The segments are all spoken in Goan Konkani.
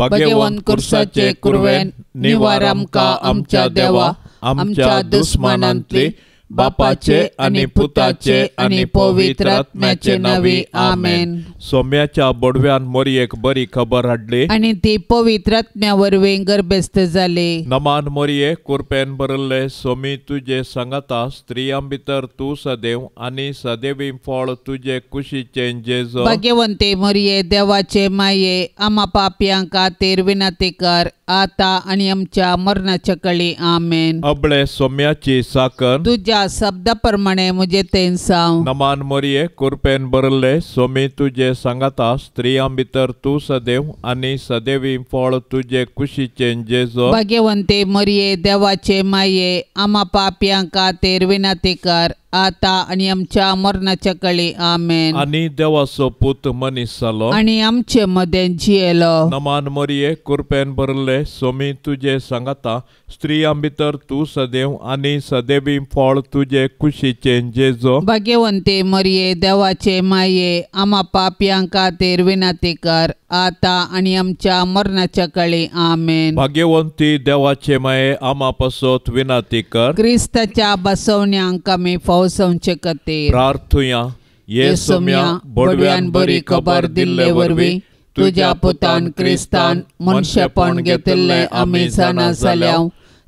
भाग्यवंत कुर्साचे कुरवेन निवार आमकां आमच्या देवा आमच्या दुस्मानांतली बापाचे आनी पुताचे आनी पवित्र आत्म्याचे नांवी आमेन. सोम्याच्या बोडव्यान मोरयेक बरी खबर हाडली आनी ती पवित्र आत्म्या वरवीं गर्भस्थ जाली. नमान मोरये कुरपेन भरिल्ले सोमी तुजे सांगाता स्त्रियां भितर तूं सदैव आनी सदैवी फळ तुजे कुशीचें जेजू. भाग्यवंते मोरये देवाचे माये आमा पापयां खातीर विनंती कर आता आनी आमच्या मरणाच्या कळी आमेन. अबळे सोम्याची साकन तुज्या शब्दा प्रमाणे म्हजे तेंसांव. नमान मोरये कुरपेन भरिल्ले सोमी तुजे सांगाता स्त्रियां भितर तूं सदैव आनी सदैवी फळ तुजे कुशीचें जेजू. भाग्यवंते मोरये देवाचे माये आमा पापयां खातीर विनंती कर आता आनी आमच्या मरणाच्या कळी आमेन. आनी देवाचो पूत मनीस जालो आनी आमचे मदें जियेलो. नमान मोरये कुरपेन भरिल्ले सोमी तुजे सांगाता स्त्रियां भितर तूं सदैव आनी सदैवी फळ तुजे कुशीचें जेजू. भाग्यवंते मोरये देवाचे माये आमा पापयां खातीर विनंती कर आता आनी आमच्या मरणाच्या कळी आमेन. भाग्यवंती देवाचे माये आमा पासत विनंती कर. क्रिस्ताच्या बसवण्यांक आमी फावसवचे खातीर प्रार्थुया. ये सोम्या बोडव्यान बरी खबर दिल्ले वरवीं तुज्या पुतान क्रिस्तान मनशेपण घेतिल्लें आमी जाणा जाल्या.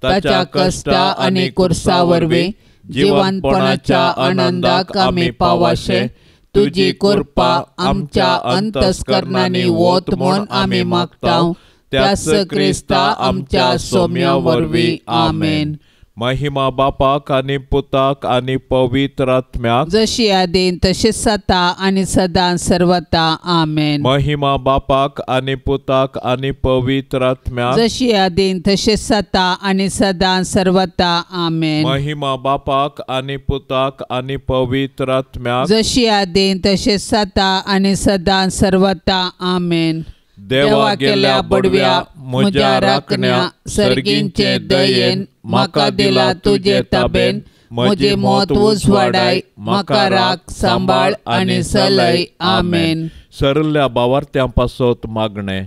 ताच्या कश्टा आनी कुर्सा वरवीं जिवनपणाच्या आनंदाक आमी पावाशे तुजी कृपा आमच्या अंतस्करणांनी वत म्हूण आमी मागता. त्याच क्रिस्ता आमच्या सोम्या वरवीं आमेन. महिमा बापाक आनी पुताक आनी पवित्र आत्म्याक जशी आदीन तशीच सता आनी सदां सर्वता आमेन. महिमा बापाक आनी पुताक आनी पवित्र आत्म्याक जशी आदीन तशीच सता आनी सदां सर्वता आमेन. महिमा बापाक आनी पुताक आनी पवित्र आत्म्याक जशी आदीन तशीच सता आनी सदां सर्वता आमेन. देवा गेल्या बडव्या म्हज्या राखण्या सर्गींचे दयेन म्हाका दिला तुजे ताबेन म्हजी मौत उजवाडाय म्हाका राख सांबाळ आनी सलय आमेन. सरल्या बावार्थ्यां पासत मागणें.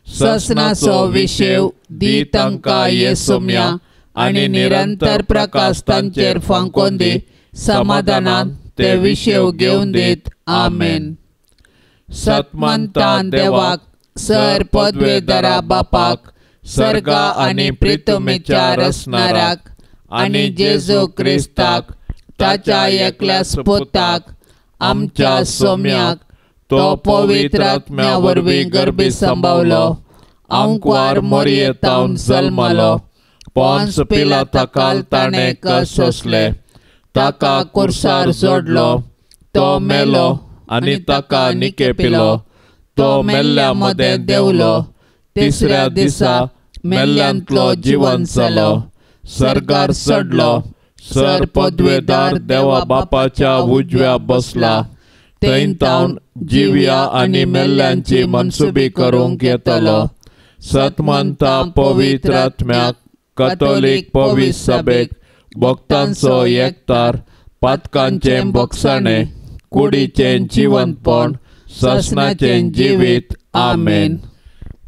ससनाचो विशेव दी तांकां येसोम्या आनी निरंतर प्रकाश तांचेर फांकोन दी समाधानान ते विशेव घेवन दीत आमेन. सतमंतान देवाक सर पदवेदारा बापाक सर्गा आनी प्रितुमेच्या रचणाराक आनी जेजू क्रिस्ताक ताच्या एकल्या पुताक आमच्या सोम्याक तो पवित्र आत्म्या वरवीं गर्भी सांबावलो आंकवार मोरयेतावन जल्मलो पोन्स पिलाता ताणें कश्ट सोंसले ताका कुर्सार जोडलो तो मेलो आनी ताका निकेपिलो तो मेल्ल्या मदें देंवलो तिसऱ्या दिसा मेल्ल्यांतलो जिवन जालो सर्गार चडलो सर पदवेदार देवा बापाच्या उजव्या बसला थंय तावन जिव्या आनी मेल्ल्यांची मनसुबी करूंक येतलो. सतमंता पवित्र आत्म्याक कथोलीक पवित्र सभेक भक्तांचो एकतार पातकांचें भोगसाणें कुडीचें जिवनपण ससनाचें जिवीत आमेन.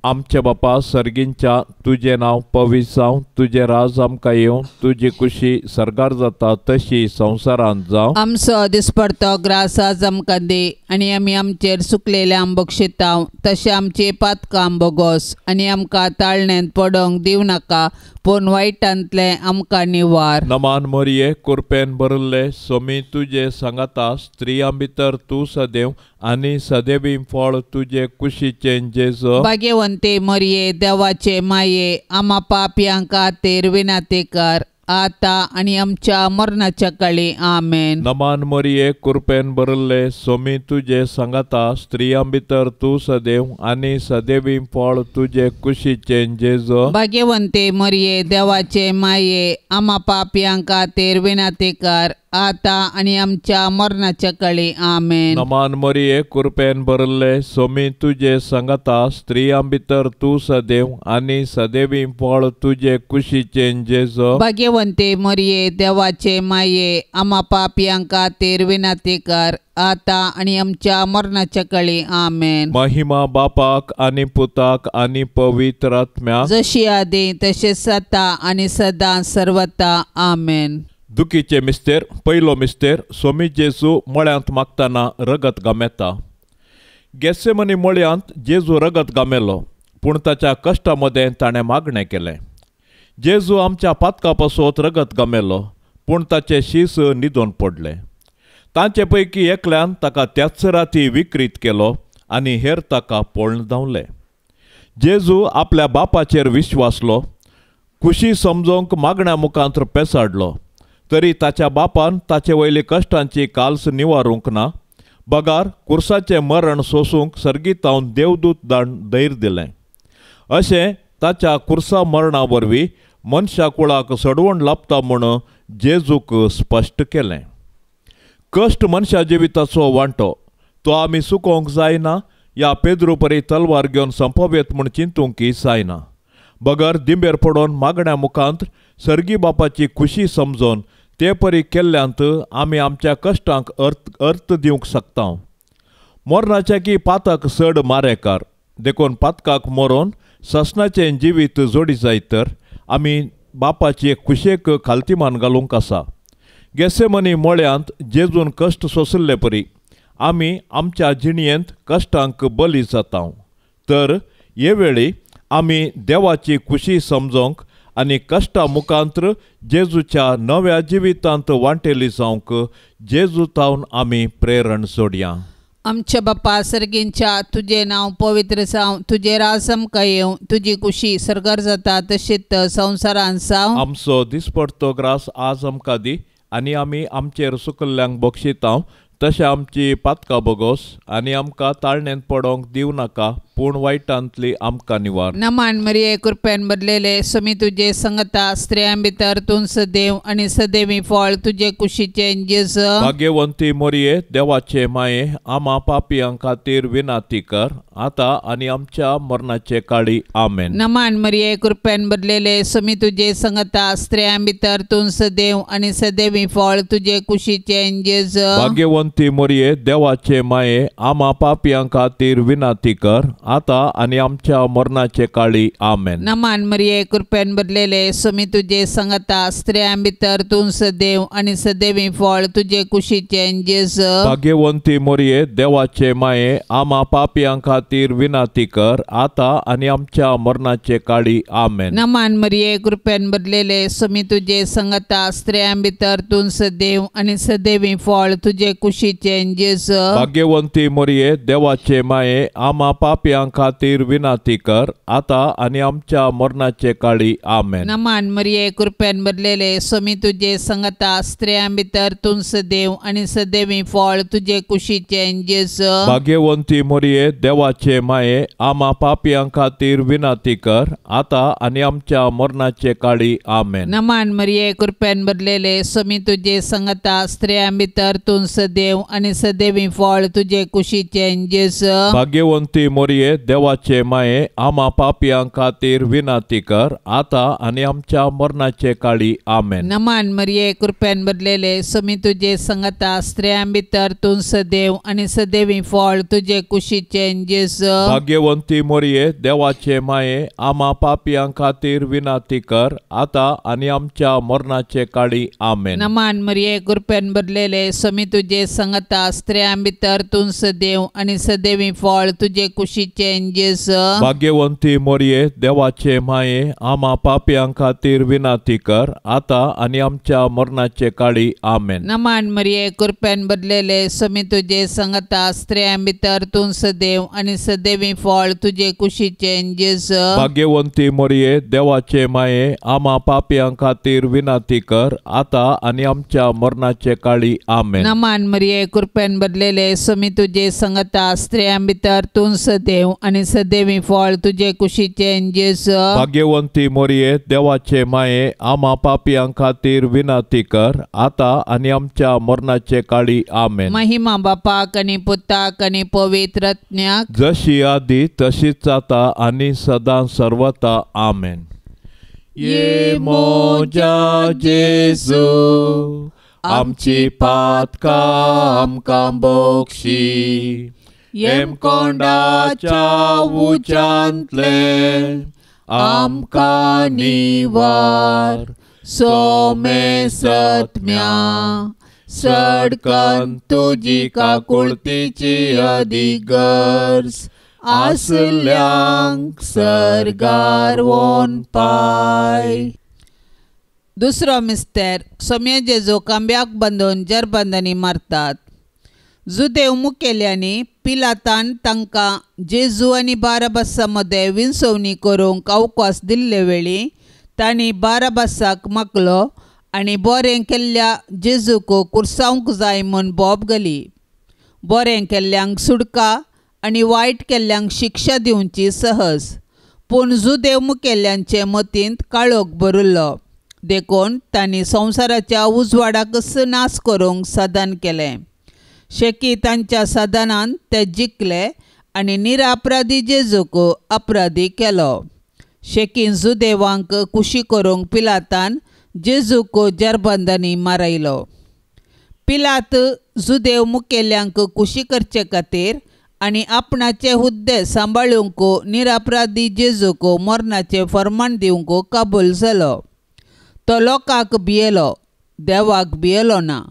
आमच्या बापा सर्गींच्या तुजें नांव पवित्र जावं तुजें राज आमकां येवं तुजी कुशी सर्गार जाता तशी संवसारांत जावं. आमचो दिसपडतो ग्रास आज आमकां दी आनी आमी आमचेर सुकलेल्या बक्षितांव तशें आमची पातकां बोगोस आनी आमकां ताळण्यांत पडोवंक दिवं नाका पूण वायटांतलें आमकां निवार. नमान मोरये कुरपेन भरिल्ले सोमी तुजे सांगाता स्त्रियां भितर तूं सदैव आनी सदैवी फळ तुजे कुशीचें जेजू. भाग्यवंते मोरये देवाचे माये आमा पापयां खातीर विनंती कर आता आनी आमच्या मरणाच्या काळी आमेन. नमान मोरये कुरपेन भरिल्ले सोमी तुजे सांगाता स्त्रियां भितर तूं सदैव आनी सदैवी फळ तुजे कुशीचें जेजू. भाग्यवंते मोरये देवाचे माये आमा पापयां खातीर विनंती कर आतां आनी आमच्या मरणाच्या काळी. आमेन. नमान मरिये, कृपेन भरले, सोमी तुजे संगता, स्त्रियां भितर तूं सदैव आनी सदैवी फळ तुजे कुशीचें जेजू. भाग्यवंते मरिये, देवाचे माये, आमा पापयां खातीर विनंती कर, आतां आनी आमच्या मरणाच्या काळी. आमेन. महिमा बापाक आनी पुताक आनी पवित्र आत्म्याक, जशी आदी तशें आतां आनी सदां सर्वता. आमेन. दुखीचे मिस्तेर. पयलो मिस्तेर. सोमी जेजू मळ्यांत मागतना रगत गामेता. गेसेमनी मळ्यांत जेजू रगत गामेलो, पूण ताच्या कश्टा मदें ताणें मागणें केलें. जेजू आमच्या पातका पासत रगत गामेलो, पूण ताचे शीस न्हिदोन पडलें. तांचे पैकी एकल्यान ताका त्याच राती विक्रीत केलो आनी हेर ताका पळोवन धांवले. जेजू आपल्या बापाचेर विश्वासलो, खुशी समजोवंक मागण्या मुखांत पेसाडलो, तरी ताच्या बापान ताचे वयली कश्टांची काल्स निवारूंक ना, बगार कुर्साचें मरण सोसूंक सर्गीतावन देवदूत दाण धैर्य दिलें. अशें ताच्या कुर्सा मरणा वरवीं मनशा कुळाक सडवण लाभता म्हूण जेजूक स्पश्ट केलें. कश्ट मनशा जिविताचो वांटो, तो आमी चुकोवंक जायना या पेद्रू परी तलवार घेवन संपवेत म्हूण चिंतूंकय जायना, बगर दिंबेर पडोन मागण्या मुखांत सर्गी बापाची खुशी समजोन ते परी केल्ल्यांत आमी आमच्या कश्टांक अर्थ दिवंक शकता. मरणाच्या की पातक चड मारेकार, देखून पातकाक मरोन ससनाचें जिवीत जोडी जायत तर आमी बापाची खुशेक खालतीमान घालूंक आसा. गेसेमनी मळ्यांत जेजून कश्ट सोंसिल्ले परी आमी आमच्या जिणयेंत कश्टांक बली जाता, तर हे वेळी आमी देवाची खुशी समजोवंक आनी कश्टा मुखांत्र जेजूच्या नव्या जिवितांत वांटेली जावंक जेजू तावन आमी प्रेरण सोडया. आमच्या बापा सर्गींच्या, तुजें नांव पवित्र जावं, तुजें राज आमकां येवं, तुजी खुशी सर्गार जाता तशीच संवसारांत जावं. आमचो दिसपडतो ग्रास आज आमकां दी आनी आमी आमचेर सुकल्ल्यांक बक्षितांव तशें आमची पातकां बोगोस आनी आमकां ताळणेंत पडोवंक दिवं नाका, पूण वायटांतली आमकां निवार. नमान मरिये, कृपेन भरलेले, समी तुजे संगता, स्त्रियां भितर तूं सदैव आनी सदैवी फळ तुजे कुशीचें जेजू. भाग्यवंती मरिये, देवाचे माये, आमा पापयां खातीर विनंती कर, आतां आनी आमच्या मरणाचे काळी. आमेन. नमान मरिये, कृपेन भरलेले, समी तुजे संगता, स्त्रियां भितर तूं सदैव आनी सदैवी फळ तुजे कुशीचें जेजू. भाग्यवंती मरिये, देवाचे माये, आमा पापयां खातीर विनंती कर, आतां आनी आमच्या मरणाचे काळी. आमेन. नमान मरिये, कृपेन भरलेले, समी तुजे संगता, स्त्रियां भितर तूं सदैव आनी सदैवी फळ तुजे कुशीचें जेजू. भाग्यवंती मरिये, देवाचे माये, आमा पापयां खातीर विनंती कर, आतां आनी आमच्या मरणाचे काळी. आमेन. नमान मरिये, कृपेन भरलेले, समी तुजे संगता, स्त्रियां भितर तूं सदैव आनी सदैवी फळ तुजे कुशीचें जेजू. भाग्यवंती मरिये, देवाचे माये, आमा पापयां खातीर विनंती कर, आतां आनी आमच्या मरणाचे काळी. आमेन. नमान मरिये, कृपेन भरलेले, समी तुजे संगता, स्त्रियां भितर तूं सदैव आनी सदैवी फळ तुजे कुशीचें जेजू. भाग्यवंती मरिये, देवाचे माये, आमा पापयां खातीर विनंती कर, आतां आनी आमच्या मरणाचे काळी. आमेन. नमान मरिये, कृपेन भरलेले, समी तुजे संगता, स्त्रियां भितर तूं सदैव आनी सदैवी फळ तुजे कुशीचें जेजू. भाग्यवंती मरिये, देवाचे माये, आमा पापयां खातीर विनंती कर, आतां आनी आमच्या मरणाचे काळी. आमेन. नमान मरिये, कृपेन भरलेले, समी तुजे संगता, स्त्रियां भितर तूं सदैव आनी सदैवी फळ तुजे कुशीचें जेजू. भाग्यवंती मरिये, देवाचे माये, आमा पापयां खातीर विनंती कर, आतां आनी आमच्या मरणाचे काळी. आमेन. नमान मरिये, कृपेन भरलेले, समी तुजे संगता, स्त्रियां भितर तूं सदैव आनी सदैवी फळ तुजे कुशीचें जेजू. भाग्यवंती मरिये, देवाचे माये, आमा पापयां खातीर विनंती कर, आतां आनी आमच्या मरणाचे काळी. आमेन. नमान मरिये, कृपेन भरलेले, समी तुजे संगता, स्त्रियां भितर तूं सदैव आनी सदैवी फळ तुजे कुशीचें जेजू. भाग्यवंती मरिये, देवाचे माये, आमा पापयां खातीर विनंती कर, आतां आनी आमच्या मरणाचे काळी. आमेन. नमान मरिये, कृपेन भरलेले, समी तुजे संगता, स्त्रियां भितर तूं सदैव देव आनी सदैवी फळ तुजे कुशीचें जेजू। भाग्यवंती मोरये देवाचे माये आमा पापयां खातीर विनंती कर आतां आनी आमच्या मरणाचे काळी आमेन। महिमा बापाक आनी पुताक आनी पवित्र आत्म्याक, जशी आदी तशीच आतां आनी सदां सर्वता आमेन। ये मोजा जेजू आमची पातकां आमकां बोक्षी, येमकोंडाच्या उज्यांतले आमकां निवार, सोमे सत्म्या सडकन तुजी काकुळतीची अदीक गरज आसल्यांक सर्गार वोन पाय। दुसरो मिस्तेर सोम्या जेजू खांब्याक बांदून जरबंदांनी मारतात। जुदेव मुखेल्यांनी पिलातान तांकां जेजू आनी बाराबासा मदें विंचवणी करूंक अवकाश दिल्ले वेळी तांणी बाराबासाक मागलो आनी बरें केल्ल्या जेजूक कुर्सावंक जाय म्हूण बोब घाली। बरें केल्ल्यांक सुडका आनी वायट केल्ल्यांक शिक्षा दिवची सहज, पूण जुदेव मुखेल्यांचे मतींत काळोख भरिल्लो देखून तांणी संवसाराच्या उजवाडाकच नाश करूंक साधन केलें। शेकी तांच्या साधनान ते जिखले आनी निरापराधी जेजूक अपराधी केलो। शेकी जुदेवांक कुशी करूंक पिलातान जेजूक जरबंदांनी मारयलो। पिलात जुदेव मुखेल्यांक कुशी करचे खातीर आनी आपणाचे हुद्दे सांबाळूंक निरापराधी जेजूक मरणाचें फर्मान दिवंक कबूल जालो। तो लोकांक भियेलो, देवाक भियेलो ना।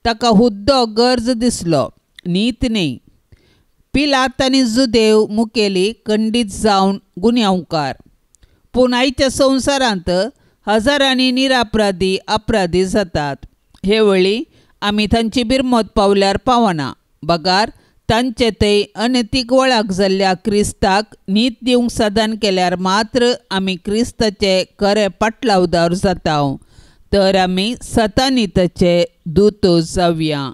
ताका हुद्दो गरज दिसलो, नीत न्ही। पिलात आनी जुदेव मुखेली खंडीत जावन गुन्यांवकार, पूण आयच्या संवसारांत हजारांनी निरापराधी अपराधी जातात। हे वेळी आमी तांची बिरमत पावल्यार पावना, बगार तांचे थंय अनैतीक वळख जाल्ल्या क्रिस्ताक नीत दिवंक साधन केल्यार मात्र आमी क्रिस्ताचे खरे पाटलावदार जाता, तर आमी सतानिताचे दूत जावया।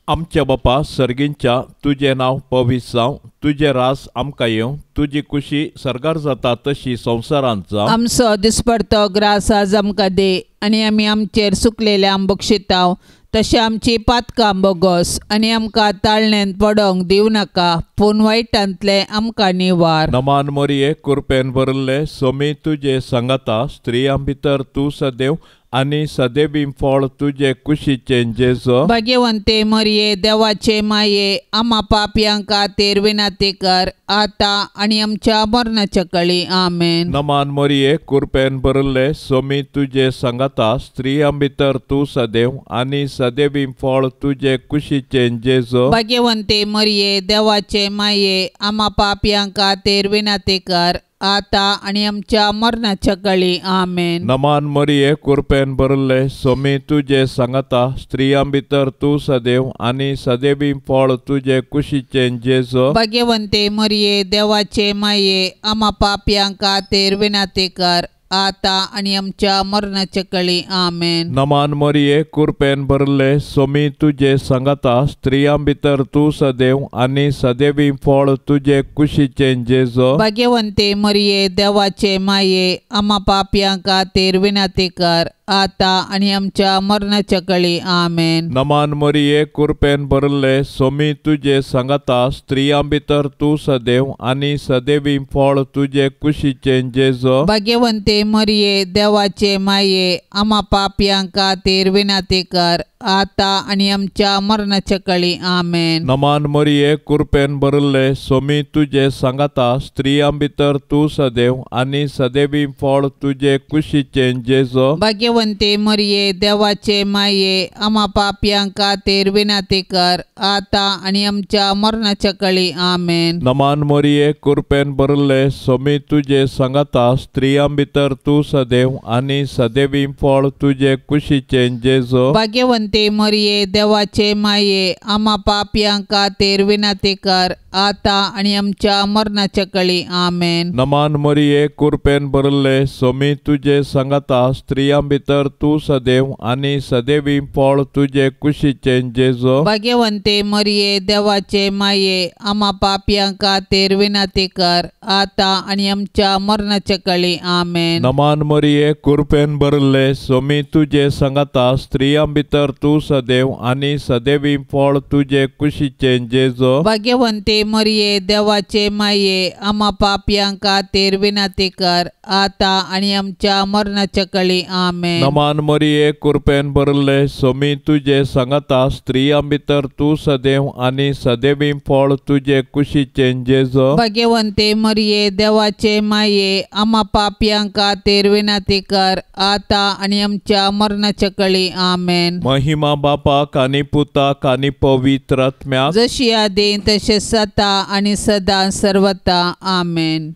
आमच्या बापा सर्गींच्या तुजें नांव पवित्र जावं, तुजें रास आमकां येवं, तुजी कुशी सर्गार जाता तशी संवसारांत जावं। आमचो दिसपडतो ग्रास आज आमकां दी आनी आमी आमचेर सुकलेल्या बक्षिताव तशें आमची पातकां बोगस आनी आमकां ताळण्यांत पडोंक दिवं नाका, पूण वायटांतलें आमकां निवार। नमान मोरये कुरपेन भरिल्ले सोमी तुजे सांगाता, स्त्रियां भितर तूं सदैव आनी सदैवी फळ तुजे कुशीचें जेजू। भाग्यवंते मरये देवाचे माये आमा पापयां खातीर विनंती कर आतां आनी आमच्या मरणाच्या कळी आमेन। नमान मरये कुरपेन भरिल्ले सोमी तुजे सांगाता, स्त्रियां भितर तूं सदैव आनी सदैवी फळ तुजे कुशीचें जेजू। भाग्यवंते मरये देवाचे माये आमा पापयां खातीर विनंती कर आतां आनी आमच्या मरणाच्या कळी आमेन। नमान मरये कुरपेन भरिल्ले सोमी तुजे सांगाता, स्त्रियां भितर तूं सदैव आनी सदैवी फळ तुजे कुशीचें जेजू। भाग्यवंते मरये देवाचे माये आमा पापयां खातीर विनंती कर आतां आनी आमच्या मरणाच्या कळी आमेन। नमान मरये कुरपेन भरिल्ले सोमी तुजे सांगाता, स्त्रियां भितर तूं सदैव आनी सदैवी फळ तुजे कुशीचें जेजू। भाग्यवंते मरये देवाचे माये आमा पापयां खातीर विनंती कर आतां आनी आमच्या मरणाच्या कळी आमेन। नमान मरये कुरपेन भरिल्ले सोमी तुजे सांगाता, स्त्रियां भितर तूं सदैव आनी सदैवी फळ तुजे कुशीचें जेजू। भाग्यवंते मरये देवाचे माये आमा पापयां खातीर विनंती कर आतां आनी आमच्या मरणाच्या कळी आमेन। नमान मरये कुरपेन भरिल्ले सोमी तुजे सांगाता, स्त्रियां भितर तूं सदैव आनी सदैवी फळ तुजे कुशीचें जेजू। भाग्यवंते मरये देवाचे माये आमा पापयां खातीर विनंती कर आतां आनी आमच्या मरणाच्या कळी आमेन। नमान मरये कुरपेन भरिल्ले सोमी तुजे सांगाता, स्त्रियां भितर तूं सदैव आनी सदैवी फळ तुजे कुशीचें जेजू। भाग्यवंते मरये देवाचे माये आमा पापयां खातीर विनंती कर आतां आनी आमच्या मरणाच्या कळी. आमेन. नमान मरिये, कुरपेन भरले, सोमी तुजे सांगाता, स्त्रियां भितर तूं सदैव आनी सदैवी फळ तुजे कुशीचें जेजो. भाग्यवंते मरिये, देवाचे माये, आमा पापयां खातीर विनंती कर, आतां आनी आमच्या मरणाच्या कळी. आमेन. नमान मरिये, कुरपेन भरले, सोमी तुजे सांगाता, स्त्रियां भितर तूं सदैव आनी सदैवी फळ तुजे कुशीचें जेजो. भाग्यवंते मरिये, देवाचे माये, आमा पापयां खातीर विनंती कर, आतां आनी आमच्या मरणाच्या कळी. आमेन. नमान मरिये, कुरपेन भरले, सोमी तुजे सांगाता, स्त्रियां भितर तूं सदैव आनी सदैवी फळ तुजे कुशीचें जेजो. भाग्यवंते मरिये, देवाचे माये, आमा पापयां खातीर विनंती कर, आतां आनी आमच्या मरणाच्या कळी. आमेन. महिमा बापाक आनी पुताक आनी पवित्र आत्म्याक, जशी आदी तशें सता आनी सदां सर्वता. आमेन.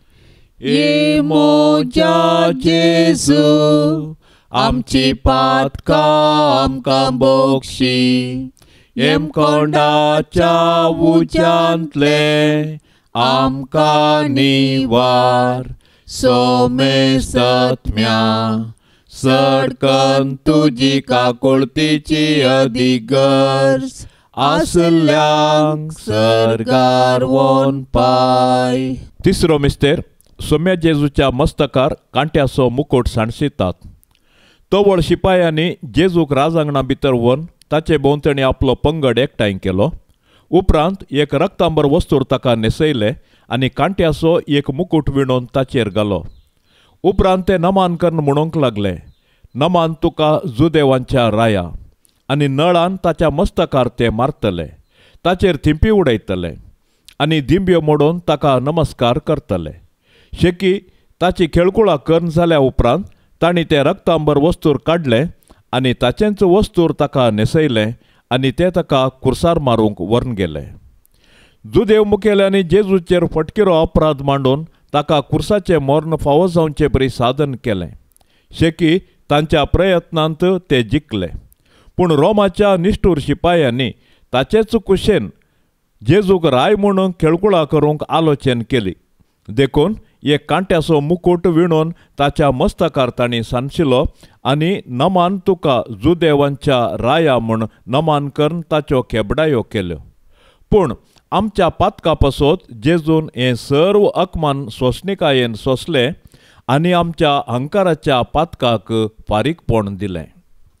ये मोज्या जेजू, आमची पातकां आमकां बोक्षी, येमकोंडाच्या उज्यांतले आमकां निवार, सोमेसत्म्या सडकन तुजी काकुळतीची अदीक गरज आसल्यांक सर्गार वोन पाय. तिसरो मिस्तेर. सोम्या जेजूच्या मस्तकार कांट्याचो मुकुट सांडशितात. तवळ शिपायांनी जेजूक राजांगणा भितर व्हरून ताचे भोंवतणी आपलो पंगड एकठांय केलो. उपरांत एक रक्तांबर वस्तूर ताका न्हेसयले आनी कांट्याचो एक मुकुट विणून ताचेर घालो. उपरांत ते नमान करून म्हणूंक लागले, नमान तुका जुदेवांच्या राया. आनी नळान ताच्या मस्तकार ते मारतले, ताचेर थिंपी उडयतले आनी दिंब्यो मोडून ताका नमस्कार करतले. शेकी ताची खेळकुळा करून जाल्या उपरांत तांणी तें रक्तांबर वस्तूर काडलें आनी ताचेंच वस्तूर ताका न्हेसयलें आनी ते ताका कुर्सार मारूंक व्हरून गेले. जुदेव मुखेल्यांनी जेजूचेर फटकिरो अपराध मांडून ताका कुर्साचें मर्ण फावो जावचे परी साधन केलें. शेकी तांच्या प्रयत्नांत ते जिखले, पूण रोमाच्या निश्ठूर शिपायांनी ताचेच कुशेन जेजूक राय म्हणून खेळकुळा करूंक आलोचन केली. देखून एक कांट्याचो मुकुट विणून ताच्या मस्तकार तांणी सांडशिलो आनी नमान तुका जुदेवांच्या राया म्हूण नमान करून ताच्यो खेबडायो केल्यो. पूण आमच्या पातका पासत जेजून हें सर्व अकमान सोंसणिकायेन सोंसलें आनी आमच्या अहंकाराच्या पातकाक फारीकपण दिलें.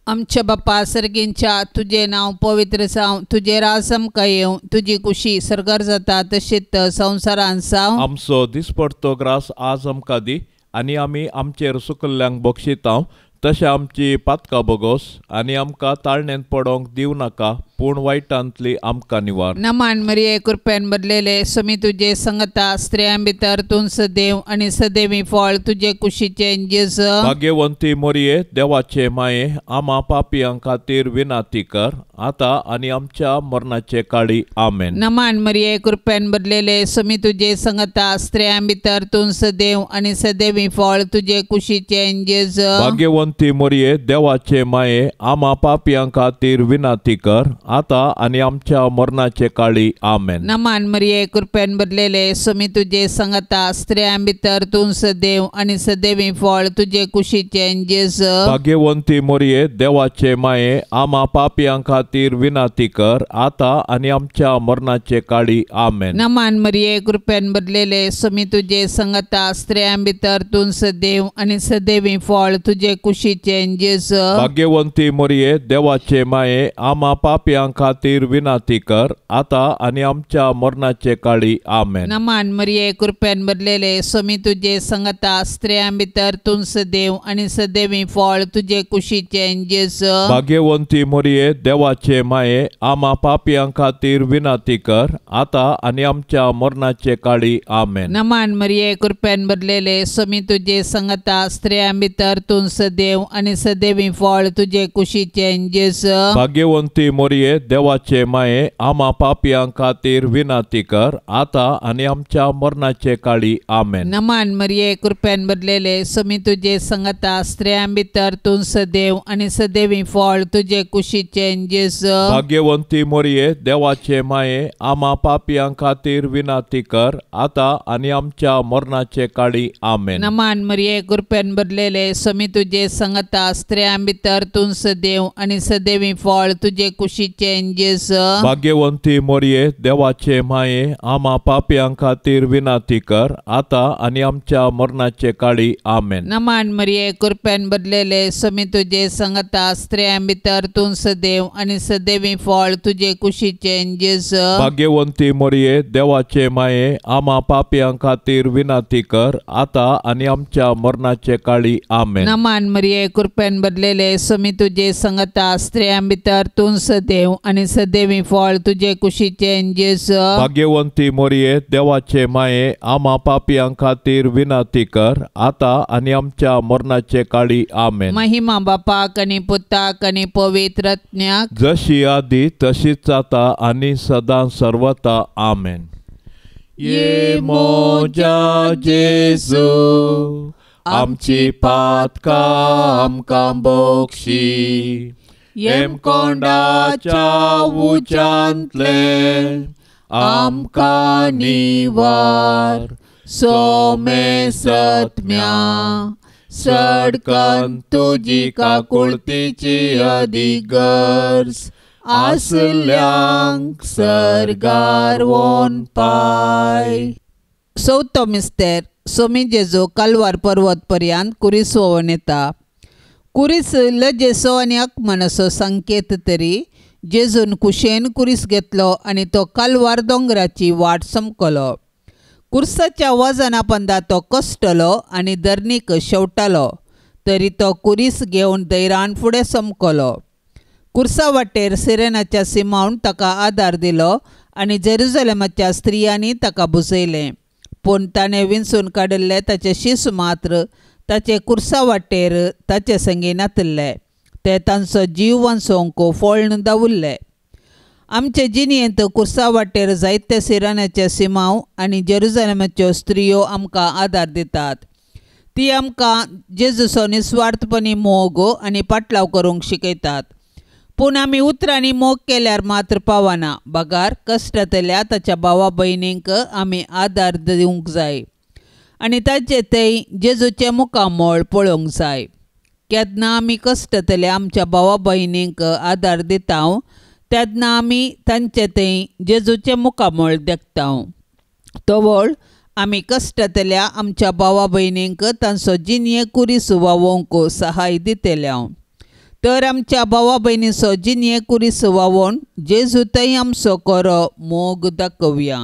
आमच्या बापा सर्गींच्या, तुजें नांव पवित्र जावं, तुजें राज आमकां येवं, तुजी कुशी सर्गार जाता तशीच संवसारांत जावं. आमचो दिसपडतो ग्रास आज आमकां दी आनी आमी आमचेर सुकल्ल्यांक बक्षितांव तशें आमची पातकां बोगोस आनी आमकां ताळणेंत पडोंक दिवं नाका, पूण वायटांतली आमकां निवार. नमान मरिये, कृपेन भरलेले, समी तुजे संगता, स्त्रियां भितर तूं सदैव आनी सदैवी फळ तुजे कुशीचें जेजू. भाग्यवंती मरिये, देवाचे माये, आमा पापयां खातीर विनंती कर, आतां आनी आमच्या मरणाचे काळी. आमेन. नमान मरिये, कृपेन भरलेले, समी तुजे संगता, स्त्रियां भितर तूं सदैव आनी सदैवी फळ तुजे कुशीचें जेजू. भाग्यवंती मरिये, देवाचे माये, आमा पापयां खातीर विनंती कर, आतां आनी आमच्या मरणाचे काळी. आमेन. नमान मरिये, कृपेन भरलेले, समी तुजे संगता, स्त्रियां भितर तूं सदैव आनी सदैवी फळ तुजे कुशीचें जेजू. भाग्यवंती मरिये, देवाचे माये, आमा पापयां खातीर विनंती कर, आतां आनी आमच्या मरणाचे काळी. आमेन. नमान मरिये, कृपेन भरलेले, समी तुजे संगता, स्त्रियां भितर तूं सदैव आनी सदैवी फळ तुजे कुशीचें जेजू. भाग्यवंती मरिये, देवाचे माये, आमा पापयां खातीर विनंती कर, आतां आनी आमच्या मरणाचे काळी. आमेन. नमान मरिये, कृपेन भरलेले, समी तुजे संगता, स्त्रियां भितर तूं सदैव आनी सदैवी फळ तुजे कुशीचें जेजू. भाग्यवंती मरिये, देवाचे माये, आमा पापयां खातीर विनंती कर, आतां आनी आमच्या मरणाचे काळी. आमेन. नमान मरिये, कृपेन भरलेले, समी तुजे संगता, स्त्रियां भितर तूं सदैव आनी सदैवी फळ तुजे कुशीचें जेजू. भाग्यवंती मरिये, मोरये देवाचे माये आमा पापयां खातीर विनंती कर आतां आनी आमच्या मरणाचे काळी आमेन. नमान मरिये कृपेन भरलेले स्वामी तुजे संगता स्त्रियां भितर तूं सदैव आनी सदैवी फळ तुजे कुशीचें जेजू. भाग्यवंती मोरये देवाचे माये आमा पापयां खातीर विनंती कर आतां आनी आमच्या मरणाचे काळी आमेन. नमान मरिये कृपेन भरलेले स्वामी तुजे संगता स्त्रियां भितर तूं सदैव आनी सदैवी फळ तुजे कुशीचें जेजू. भाग्यवंती मोरये देवाचे माये आमा पापयां खातीर विनंती कर आतां आनी आमच्या मरणाचे काळी आमेन. नमान मरिये कृपेन भरलेले स्वामी तुजे संगता स्त्रियां भितर तूं सदैव आनी सदैवी फळ तुजे कुशीचें जेजू. भाग्यवंती मोरये देवाचे माये आमा पापयां खातीर विनंती कर आतां आनी आमच्या मरणाचे काळी आमेन. नमान मरिये कृपेन भरलेले स्वामी तुजे संगता स्त्रियां भितर तूं सदैव आनी सदैवी फळ तुजे कुशीचें जेजू. भाग्यवंती मोरये देवाचे माये आमा पापयां खातीर विनंती कर आतां आनी आमच्या मरणाचे काळी आमेन. महिमा बापाक आनी पुताक आनी पवित्र आत्म्याक, जशी आदी तशीच आतां आनी सदां सर्वता आमेन. ये मोजा जेजू आमची पातकां आमकां बोक्षी, येमकोंडाच्या उच्यांतले आमकां निवार, सोमे सत्म्या सडकन तुजी काकुळतीची अदीक गरज आसल्यांक सर्गार वोन पाय. चवथो मिस्तेर सोमी जेजू कालवार पर्वत पर्यंत कुरीस वोवन येता. कुरीस लजेचो आनी अकमनाचो संकेत तरी जेजून कुशेन कुरीस घेतलो आनी तो कालवार दोंगराची वाट समकलो. कुर्साच्या वजना पंदा तो कश्टलो आनी धरणीक शेवटालो तरी तो कुरीस घेवन धैरान फुडें समकलो. कुर्सा वाटेर सिरेनाच्या सिमावन ताका आदार दिलो आनी जेरुजलेमाच्या स्त्रियांनी ताका बुजयलें. पूण ताणें विंचून काडिल्ले ताचे शीस मात्र ताचे कुर्सा वाटेर ताचे संगी नातिल्ले, ते तांचो जीव वांचोवंक फोळ्ण दवरले. आमचे जिणेंत कुर्सा वाटेर जायते सिरानाचे सिमांव आनी जेरुजलेमाच्यो स्त्रियो आमकां आदार दितात. ती आमकां जेजूचो निस्वार्थपणी मोग आनी पाटलाव करूंक शिकयतात. पूण आमी उतरांनी मोग केल्यार मात्र पावना, बगार कश्टांतल्या ताच्या भावा भयणींक आमी आदार दिवंक जाय आनी ताचे थंय जेजूचें मुखामळ पळोवंक जाय. केन्ना आमी कश्टांतल्या आमच्या भावा भयणींक आदार दिता तेन्ना आमी तांचे थंय जेजूचें मुखामळ देखता. तवळ आमी कश्टांतल्या आमच्या भावा भयणींक तांचो जिणये कुरीस वावोवंक सहाय दितले. तर आमच्या भावा भयणीचो जिणये कुरीस वावोवन जेजू थंय आमचो खरो मोग दाखोवया.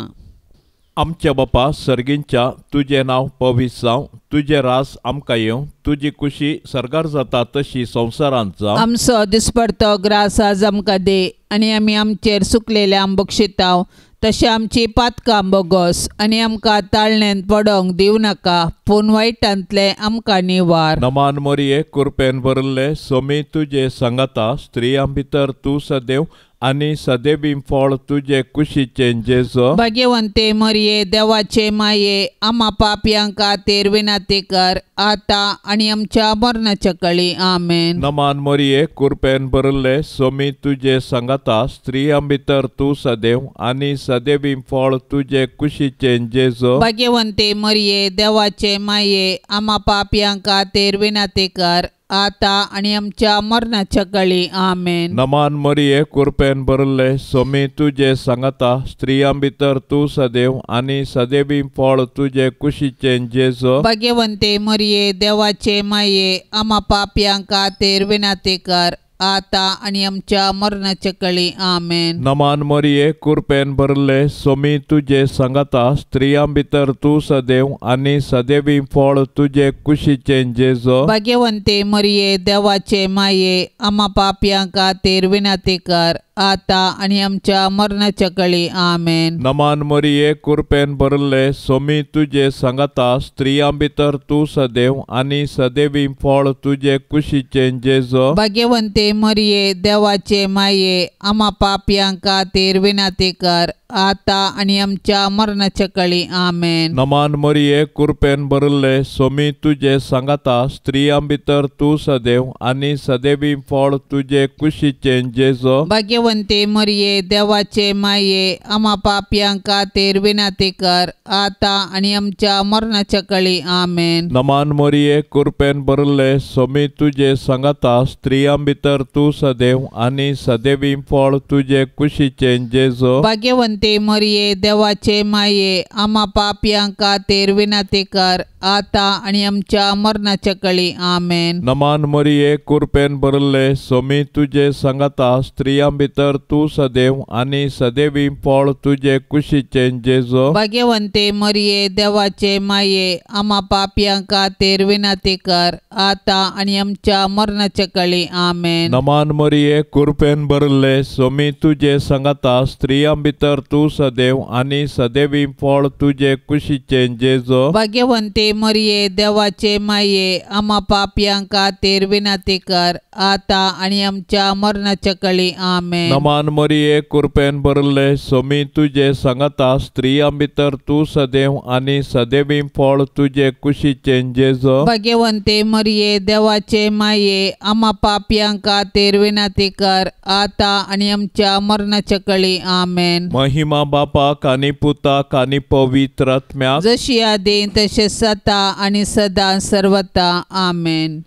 आमच्या बापा सर्गींच्या तुजें नांव पवित्र जावं, तुजें रास आमकां येवं, तुजी कुशी सर्गार जाता तशी संवसारांत जावं. आमचो दिसपडतो ग्रास आज आमकां दी आनी आमी आमचेर सुकलेल्या बक्षिताव तशें आमची पातकां बोगस आनी आमकां ताळण्यांत पडोंक दिवं नाका, पूण वायटांतलें आमकां निवार. नमान मोरये कुरपेन भरिल्ले सोमी तुजे संगता, स्त्रियां भितर तूं सदैव आनी सदैवी फळ तुजे कुशीचें जेजू. भाग्यवंते मरिये देवाचे माये आमा पापयां खातीर विनंती कर आतां आनी आमच्या मरणाच्या कळी आमेन. नमान मरिये कुरपेन भरिल्ले सोमी तुजे संगता, स्त्रियां भितर तूं सदैव आनी सदैवी फळ तुजे कुशीचें जेजू. भाग्यवंते मरिये देवाचे माये आमा पापयां खातीर विनंती कर आतां आनी आमच्या मरणाच्या कळी आमेन. नमान मरिये कुरपेन भरिल्ले सोमी तुजे संगता, स्त्रियां भितर तूं सदैव आनी सदैवी फळ तुजे कुशीचें जेजू. भाग्यवंते मरिये देवाचे माये आमा पापयां खातीर विनंती कर आतां आनी आमच्या मरणाच्या कळी आमेन. नमान मरिये कुरपेन भरिल्ले सोमी तुजे संगता, स्त्रियां भितर तूं सदैव आनी सदैवी फळ तुजे कुशीचें जेजू. भाग्यवंते मरिये देवाचे माये आमा पापयां खातीर विनंती कर आतां आनी आमच्या मरणाच्या कळी. आमेन. नमान मरिये, कृपेन भरले, सोमी तुजे सांगाता, स्त्रियां भितर तूं सदैव आनी सदैवी फळ तुजे कुशीचें जेजू. भाग्यवंते मरिये, देवाचे माये, आमा पापयां खातीर विनंती कर, आतां आनी आमच्या मरणाच्या कळी. आमेन. नमान मरिये, कृपेन भरले, सोमी तुजे सांगाता, स्त्रियां भितर तूं सदैव आनी सदैवी फळ तुजे कुशीचें जेजू. भाग्यवंते मरिये, देवाचे माये, आमा पापयां खातीर विनंती कर, आतां आनी आमच्या मरणाच्या कळी. आमेन. नमान मरिये, कृपेन भरले, सोमी तुजे सांगाता, स्त्रियां भितर तूं सदैव आनी सदैवी फळ तुजे कुशीचें जेजू. भाग्यवंते मरिये, देवाचे माये, आमा पापयां खातीर विनंती कर, आतां आनी आमच्या मरणाच्या कळी. आमेन. नमान मरिये, कृपेन भरले, सोमी तुजे सांगाता, स्त्रियां भितर तूं सदैव आनी सदैवी फळ तुजे कुशीचें जेजू. भाग्यवंते मरिये, देवाचे माये, आमा पापयां खातीर विनंती कर, आतां आनी आमच्या मरणाच्या कळी. आमेन. नमान मरिये, कृपेन भरले, सोमी तुजे सांगाता, स्त्रियां भितर तूं सदैव आनी सदैवी फळ तुजे कुशीचें जेजू. भाग्यवंते मरिये, देवाचे माये, आमा पापयां खातीर विनंती कर, आतां आनी आमच्या मरणाच्या कळी. आमेन. नमान मरिये, कृपेन भरले, सोमी तुजे सांगाता, स्त्रियां भितर तूं सदैव आनी सदैवी फळ तुजे कुशीचें जेजू. भाग्यवंते मरिये, देवाचे माये, आमा पापयां खातीर विनंती कर, आतां आनी आमच्या मरणाच्या कळी. आमेन. महिमा बापाक आनी पुताक आनी पवित्र आत्म्याक, जशी आदी तशें सता आनी सदां सर्वता. आमेन.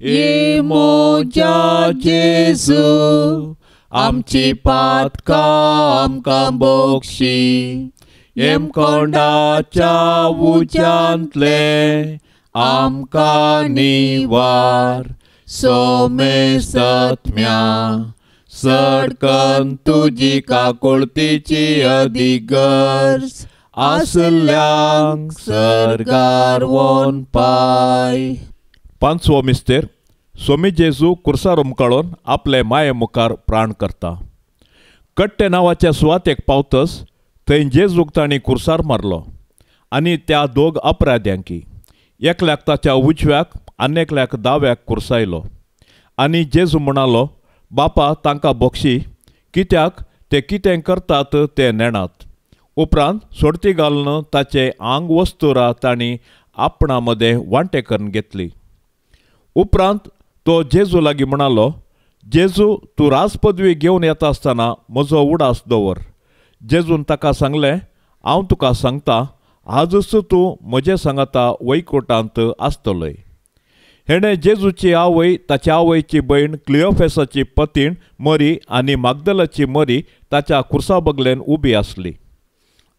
ये मोज्या जेजू, आमची पातकां आमकां बोगशी, येमकोंडाच्या उज्यांतले आमकां निवार, सोमेसत्म्या सडकन तुजी काकुळतीची अदीक गरज आसल्यांक सर्गार वोन पाय. पांचवो मिस्तेर. सोमी जेजू कुर्सार उमकाळून आपले माये मुखार प्राण करता. कट्टे नांवाच्या सुवातेक पावतस थंय जेजूक तांणी कुर्सार मारलो आनी त्या दोग अपराध्यांकी एकल्याक ताच्या उजव्याक आनी एकल्याक दाव्याक कुर्सायलो. आनी जेजू म्हणालो, बापा तांकां बोक्षी, कित्याक ते कितें करतात ते नेणात. उपरांत सोडती घालून ताचे आंग वस्तुरा तांणी आपणा मदें वांटे करून घेतली. उपरांत तो जेजू लागीं म्हणालो, जेजू तूं राजपदवी घेवन येता आसतना म्हजो उडास दवर. जेजून ताका सांगलें, हांव तुका सांगता, आजच तूं म्हजे सांगाता वैकुटांत आसतलोय. हेणें जेजूची आवय, ताच्या आवयची भयण क्लियोफेसाची पतीण मरी आनी मागदलाची मरी ताच्या कुर्सा बगलेन उबी आसली.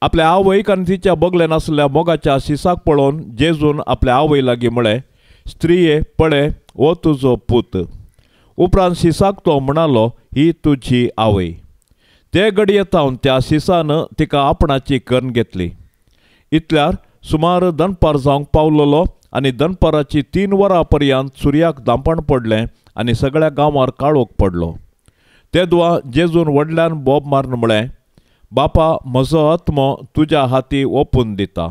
आपल्या आवयक आनी तिच्या बगलेन आसल्या मोगाच्या शिसाक पळोवन जेजून आपल्या आवय लागीं म्हळें, स्त्रिये पळय, हो तुजो पूत. उपरांत शिसाक तो म्हणालो, ही तुजी आवय. ते घडये थावन त्या शिसान तिका आपणाची करून घेतली. इतल्यार सुमार दनपार जावंक पावलोलो आनी दनपाराची 3 वरां पर्यंत सुर्याक दांपण पडलें आनी सगळ्या गांवार काळोख पडलो. तेदवा जेजून व्हडल्यान बोब मारून म्हळें, बापा म्हजो आत्मो तुज्या हाती ओपून दिता.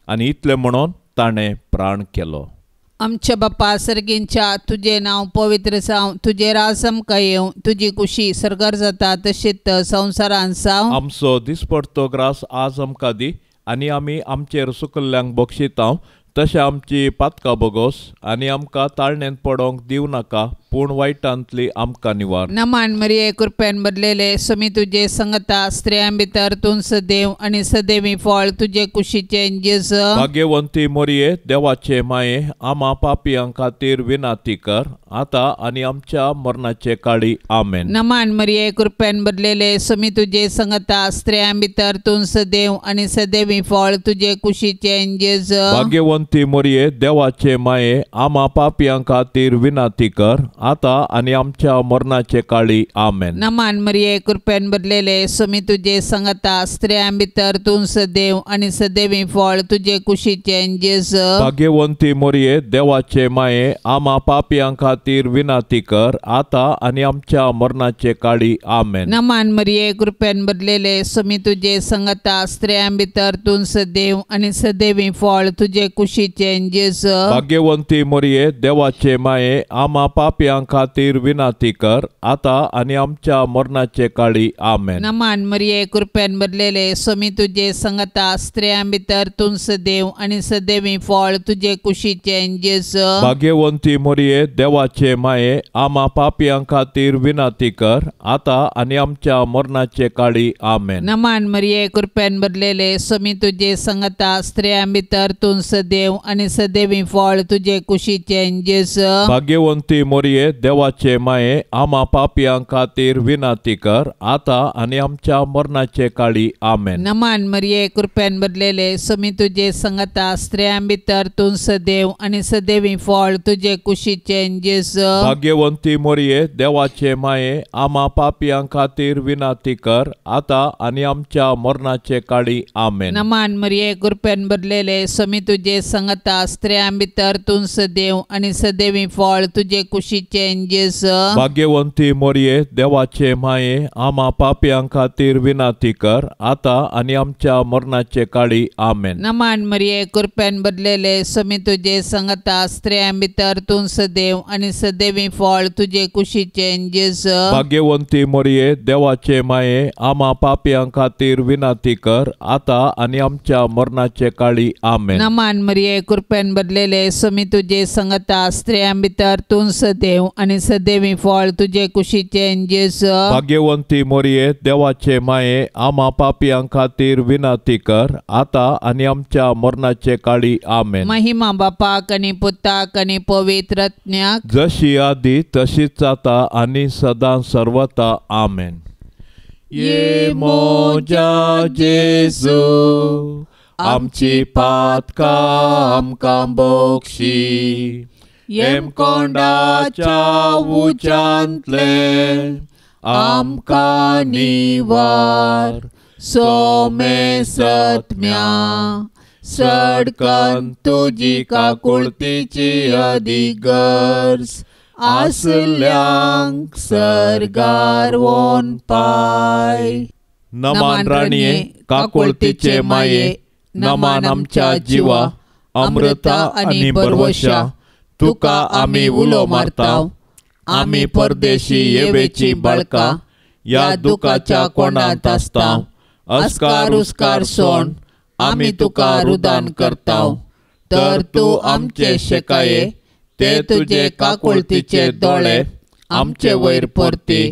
आनी इतलें म्हणून ताणें प्राण केलो. आमच्या बापा सर्गींच्या, तुजें नांव पवित्र जावं, तुजें राज आमकां येवं, तुजी कुशी सर्गार जाता तशीच संवसारांत जावं. आमचो दिसपडतो ग्रास आज आमकां दी आनी आमी आमचेर सुकल्ल्यांक बक्षितांव तशें आमची पातकां बोगोस आनी आमकां ताळणेंत पडोंक दिवं नाका, पूण वायटांतली आमकां निवार. नमान मरिये, कृपेन भरलेले, समी तुजे संगता, स्त्रियां भितर तूं सदैव आनी सदैवी फळ तुजे कुशीचें जेजू. भाग्यवंती मरिये, देवाचे माये, आमा पापयां खातीर विनंती कर, आतां आनी आमच्या मरणाचे काळी. आमेन. नमान मरिये, कृपेन भरलेले, समी तुजे संगता, स्त्रियां भितर तूं सदैव आनी सदैवी फळ तुजे कुशीचें जेजू. भाग्यवंती मरिये, देवाचे माये, आमा पापयां खातीर विनंती कर, आतां आनी आमच्या मरणाचे काळी आमेन. नमान मरिये कृपेन भरलेले स्वामी तुजे संगता स्त्रियां भितर तूं सदैव आनी सदैवी फळ तुजे कुशीचें जेजू. भाग्यवंती मोरये देवाचे माये आमा पापयां खातीर विनंती कर आतां आनी आमच्या मरणाचे काळी आमेन. नमान मरिये कृपेन भरलेले स्वामी तुजे संगता स्त्रियां भितर तूं सदैव आनी सदैवी फळ तुजे कुशीचें जेजू. भाग्यवंती मोरये देवाचे माये आमा पापयां खातीर विनंती कर आतां आनी आमच्या मरणाचे काळी आमेन. नमान मरिये कृपेन भरलेले स्वामी तुजे संगता स्त्रियां भितर तूं सदैव आनी सदैवी फळ तुजे कुशीचें जेजू. भाग्यवंती मोरये देवाचे माये आमा पापयां खातीर विनंती कर आतां आनी आमच्या मरणाचे काळी आमेन. नमान मरिये कृपेन भरलेले स्वामी तुजे संगता स्त्रियां भितर तूं सदैव आनी सदैवी फळ तुजे कुशीचें जेजू. भाग्यवंती मोरये देवाचे माये आमा पापयां खातीर विनंती कर आतां आनी आमच्या मरणाचे काळी आमेन. नमान मरिये कृपेन भरलेले स्वामी तुजे संगता स्त्रियां भितर तूं सदैव आनी सदैवी फळ तुजे कुशीचें जेजू. भाग्यवंती मोरये देवाचे माये आमा पापयां खातीर विनंती कर आतां आनी आमच्या मरणाचे काळी आमेन. नमान मरिये कृपेन भरलेले स्वामी तुजे संगता स्त्रियां भितर तूं सदैव आनी सदैवी फळ तुजे कुशीचें जेजू. भाग्यवंती मोरये देवाचे माये आमा पापयां खातीर विनंती कर आतां आनी आमच्या मरणाचे काळी आमेन. नमान मरिये कृपेन भरलेले स्वामी तुजे संगता स्त्रियां भितर तूं सदैव आनी सदैवी फळ तुजे कुशीचें जेजू. भाग्यवंती मोरये देवाचे माये आमा पापयां खातीर विनंती कर आतां आनी आमच्या मरणाचे काळी आमेन. नमान मरिये कृपेन भरलेले स्वामी तुजे संगता स्त्रियां भितर तूं सदैव आनी सदैवी फळ तुजे कुशीचें जेजू. भाग्यवंती मोरये देवाचे माये आमा पापयां खातीर विनंती कर आतां आनी आमच्या मरणाचे काळी आमेन. महिमा बापाक आनी पुताक आनी पवित्र आत्म्याक, जशी आदी तशीच आतां आनी सदां सर्वता आमेन. ये मोजा जेजू आमची पातकां आमकां बोक्षी, हेमकोंडाच्या उच्यांतले आमकां निवार, सोमे सत्म्या सडकन तुजी काकुळतीची अधिगर्ज आसल्यांक सर्गार वोन पाय. नमान राणये काकुळतीचे माये, नमान आमच्या जिवा अमृता आनी बरवशा, तुका आमी उलो मारता. आमी परदेशी येवेची बाळकां ह्या दुखाच्या कोणांत आसता. अस्कार उस्कार सोण आमी तुका रुदान करता, तर तूं आमचे शेकाये ते तुजे काकुळतीचे दोळे आमचे वयर परती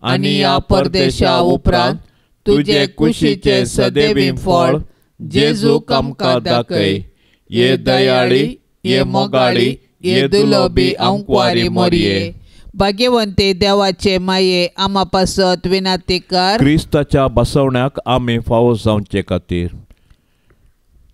आनी ह्या परदेशा उपरांत तुजे कुशीचे सदैवी फळ जेजूक आमकां दाखय. ये दयाळी, ये मोगाळी, ये दुलोबी आंकवारी मोरये. भाग्यवंती देवाचे माये आमा पासत विनंती कर. क्रिस्ताच्या बसवण्याक आमी फावो जावचे खातीर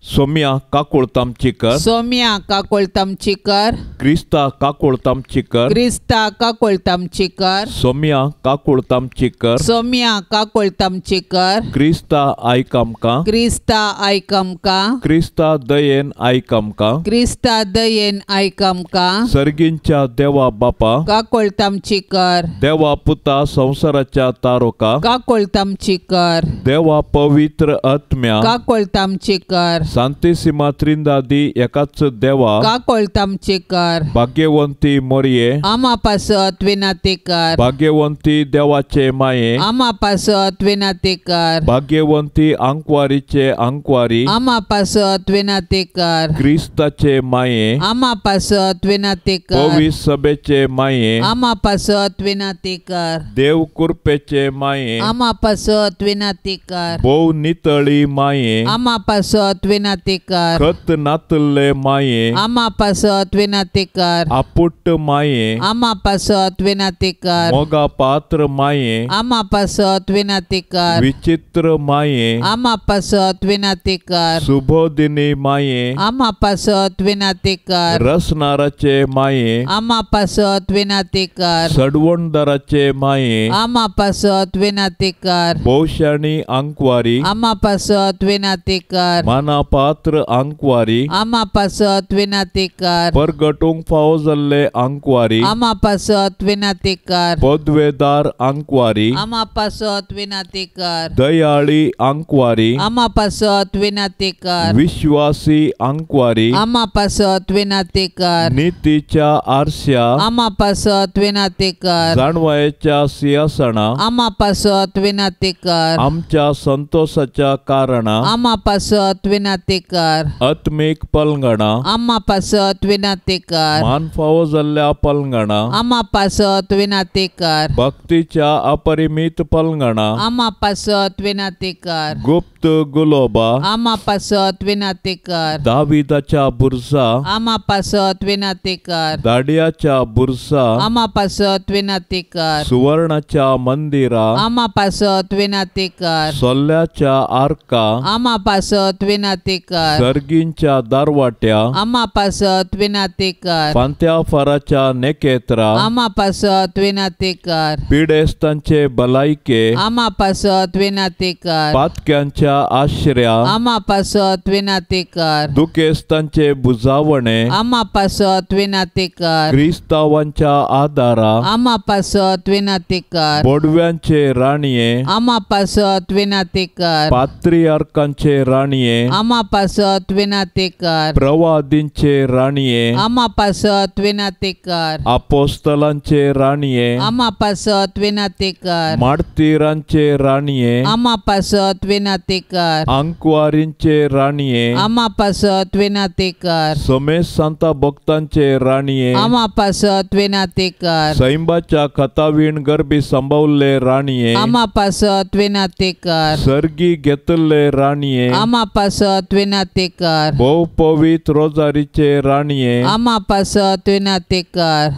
सोम्या काकुळत आमची कर, सोम्या काकुळत आमची कर, क्रिस्ता काकुळत आमची कर, क्रिस्ता काकुळत आमची कर, सोम्या काकुळत आमची कर, सोम्या काकुळत आमची कर, क्रिस्ता आयक आमकां, क्रिस्ता आयक आमकां, क्रिस्ता दयेन आयक आमकां, क्रिस्ता दयेन आयक आमकां, सर्गींच्या देवा बापा काकुळत आमची कर, देवा पुता संवसाराच्या तारोका काकुळत आमची कर, देवा पवित्र आत्म्या काकुळत आमची कर, सांतिसिमा त्रिंदादी एकाच देवा काकुळत आमची कर, भाग्यवंती मोरये आमा पासत विनंती कर, भाग्यवंती देवाचे माये आमा पासत विनंती कर, भाग्यवंती आंकवारीचे आंकवारी आमा पासत विनंती कर, क्रिस्ताचे माये आमा पासत विनंती कर, पवित्र सभेचे माये आमा पासत विनंती कर, देव कृपेचे माये आमा पासत विनंती कर, भोव नितळी माये आमा पासत विनाती कर। खत नातल्ले माये आमा पासत विनाती कर। आपुट्ट माये आमा पासत विनाती कर। मोगा पात्र माये आमा पासत विनाती कर। विचित्र माये आमा पासत विनाती कर। सुबोधिनी माये आमा पासत विनाती कर। रसनाराचे माये आमा पासत विनाती कर। सडवणदाराचे माये आमा पासत विनाती कर। भोवशाणी आंकवारी आमा पासत विनाती कर। मानापात्र आंकवारी आमा पासत विनाती कर। परगटूंक फावो जाल्ले आंकवारी आमा पासत विनाती कर। पदवेदार आंकवारी आमा पासत विनाती कर। दयाळी आंकवारी आमा पासत विनाती कर। विश्वासी आंकवारी आमा पासत विनाती कर। नितीच्या आरश्या आमा पासत विनाती कर। जाणवायेच्या सिंहासना आमा पासत विनाती कर। आमच्या संतोषाच्या कारणा आमा पासत विनाती कर। आत्मीक पलंगणा आमा पासत विनाती कर। मान फावो जाल्ल्या पलंगणा आमा पासत विनाती कर। भक्तीच्या अपरिमित पलंगणा आमा पासत विनाती कर। गुप्त गुलोबा आमा पासत विनाती कर। दाविदाच्या बुरसा आमा पासत विनाती कर। दाडियाच्या बुरसा आमा पासत विनाती कर। सुवर्णाच्या मंदिरा आमा पासत विनाती कर। सोल्ल्याच्या आर्का आमा पासत विनाती कर। सर्गींच्या दारवाट्या आमा पासत विनाती कर। फांत्या फाराच्या नेकेत्रा आमा पासत विनाती कर। पिडेस्तांचे भलायके आमा पासत विनाती कर। पातक्यांच्या आश्र्या आमा पासत विनाती कर। दुखेस्तांचे बुजावणे आमा पासत विनाती कर। क्रिस्तावांच्या आदारा आमा पासत विनाती कर। बोडव्यांचे राणये आमा पासत विनाती कर। पात्रियार्कांचे राणये आमा पासत विनाती कर। प्रवादींचे राणये आमा पासत विनाती कर। आपोस्तलांचे राणये आमा पासत विनाती कर। मार्तीरांचे राणये आमा पासत विनाती कर। आंकवारींचे राणये आमा पासत विनाती कर। समेत सांता भक्तांचे राणये आमा पासत विनाती कर। सैंबाच्या खतावीण गर्भी संभवल्ले राणये आमा पासत विनाती कर। सर्गी घेतल्ले राणये आमा पासत विनाती कर। भोव पवित्र रोजारीचे राणये आमा पासत विनाती कर।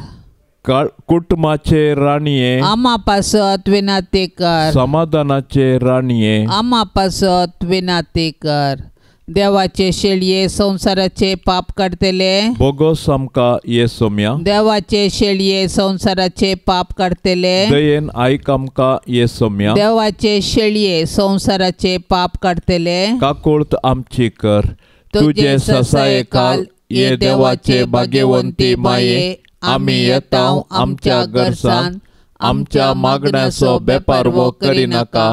कुटुंबाचे राणये आमा पासत विनाती कर। समाधानाचे राणये आमा पासत विनाती कर। देवाचे शेळये संसाराचे पाप काडतले बोगोस आमकां ये सोम्या। देवाचे शेळये संसाराचे पाप काडतले दयेन आयक आमकां ये सोम्या। देवाचे शेळये संसाराचे पाप काडतले काकुळत आमची कर। तुजे ससायेखाल ये देवाचे भाग्यवंती माये आमी येता आमच्या गरसान आमच्या मागण्याचो बेपारवो करिनाका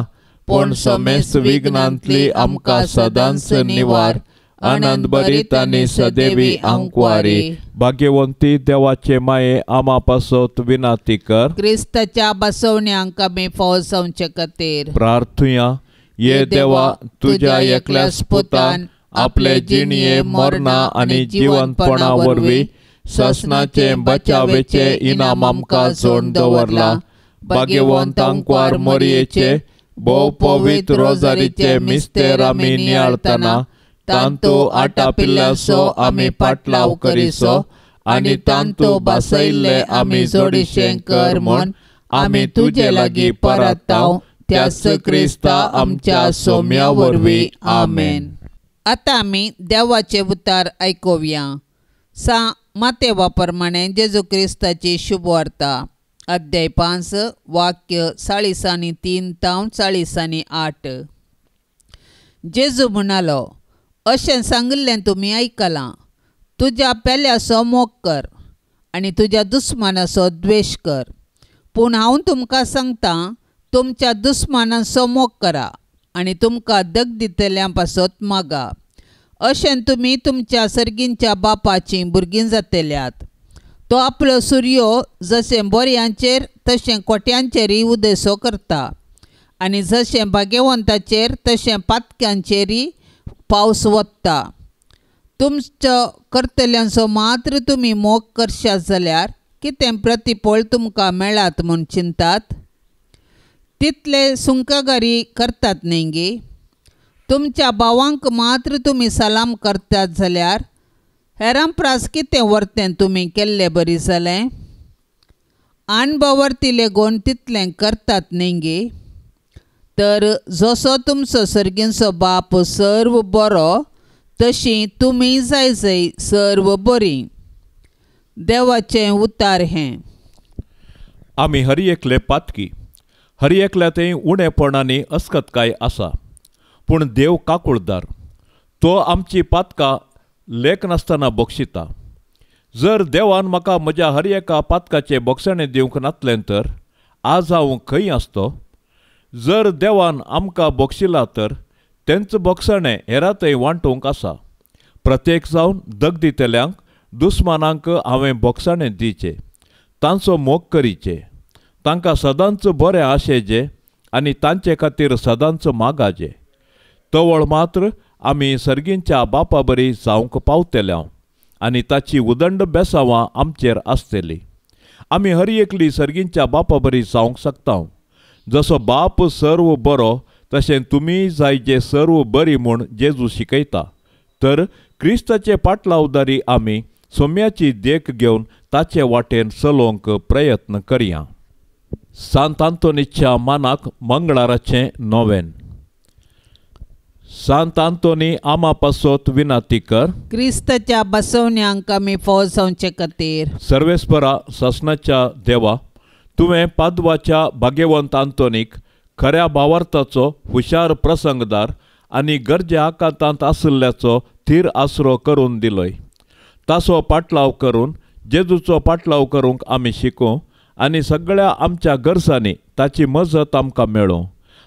पूण समेस्त विघ्नांतली आमकां सदांच निवार। आनंद भरीत आनी सदैवी आंकवारी भाग्यवंती देवाचे माये आमा पासत विनाती कर। क्रिस्ताच्या बसवण्यांक आमी फावो जावचे खातीर प्रार्थुया। ये देवा तुज्या एकल्याच पुतान आपले जिणये मरणा आनी जिवंतपणा वरवीं ससनाचे बचावेचे इनाम आमकां जोडून दवरला। भाग्यवंत आंकवार मोरयेचे भोव पवित्र रोजारीचे मिस्तेर आमी नियाळतना तांतू आटापिल्ल्याचो आमी पाटलाव करिसो आनी तांतू बसयल्ले आमी जोडीशें कर म्हूण आमी तुजे लागीं परताव त्याच क्रिस्ता आमच्या सोम्या वरवीं आमेन। आतां आमी देवाचे उतार आयकुया। सा मातेवा प्रमाणे जेजू क्रिस्ताची शुभवार्ता अध्याय 5 वाक्य 43 तावन 48। जेजू म्हणालो, अशें सांगिल्लें तुमी आयकलां, तुज्या पेल्याचो मोग कर आनी तुज्या दुस्मानाचो द्वेश कर। पूण हांव तुमकां सांगतां, तुमच्या दुस्मानाचो मोग करा आनी तुमकां दग दितल्यां पासत मागा। अशें तुमी तुमच्या सर्गींच्या बापाचीं भुरगीं जातल्यात। तो आपलो सुर्यो जशें बोरयांचेर तशें कोट्यांचेरय उदेसो करता आनी जशें भाग्यवंताचेर तशें पातक्यांचेरय पावस वता। तुमचो करतल्यांचो मात्र तुमी मोग करशात जाल्यार कितें प्रतिफळ तुमकां मेळात म्हूण चिंतात? तितले सुंकागारी करतात न्ही गे? तुमच्या भावांक मात्र तुमी सलाम करतात जाल्यार हेरां प्रास कितें वर्तें तुमी केल्ले बरी जालें? अणभवर्ती लेगून तितलें करतात न्ही गे? तर जसो तुमचो सर्गींचो बाप सर्व बरो तशी तुमी जाय जाय सर्व बरी. देवाचें उतार हें. आमी हर एकले पातकी, हर एकल्या थंय उणेपणांनी अस्कतकाय आसा, पूण देव काकुळदार, तो आमची पातकां लेख नासतना बक्षिता. जर देवान म्हाका म्हज्या हर एका पातकाचें बक्षणें दिवंक नातलें तर आज हांव खंय आसतो? जर देवान आमकां बक्षिला तर तेंच बक्षणें हेरां थंय वांटूंक आसा. प्रत्येक जावन दगदितल्यांक दुस्मानांक हांवें बक्षणें दिवचें, तांचो मोग करीचे, तांकां सदांच बरें आशेचें आनी तांचे खातीर सदांच मागाचें. तवळ मात्र आमी सर्गींच्या बापा बरी जावंक पावतले आनी ताची उदंड बेसांवां आमचेर आसतली. आमी हर एकली सर्गींच्या बापा बरी जावंक शकता. जसो बाप सर्व बरो तशें तुमी जायचे सर्व बरी म्हूण जेजू शिकयता. तर क्रिस्ताचे पाटलावदारी आमी सोम्याची देख घेवन ताचे वाटेन चलोवंक प्रयत्न करया. सांत आंतोनीच्या मानाक मंगळाराचें नोवेन. सांत आंतोनी आमा पासत विनाती कर, क्रिस्ताच्या बसवण्यांक आमी फौज जावचे खातीर. सर्वेस्परा सासणाच्या देवा, तुवें पादवाच्या भाग्यवंत आंतोनीक खऱ्या भावार्थाचो हुशार प्रसंगदार आनी गरजे आकांतांत आशिल्ल्याचो थीर आसरो करून दिलोय. ताचो पाटलाव करून जेजूचो पाटलाव करूंक आमी शिकूं आनी सगळ्या आमच्या गरजांनी ताची मजत आमकां मेळूं.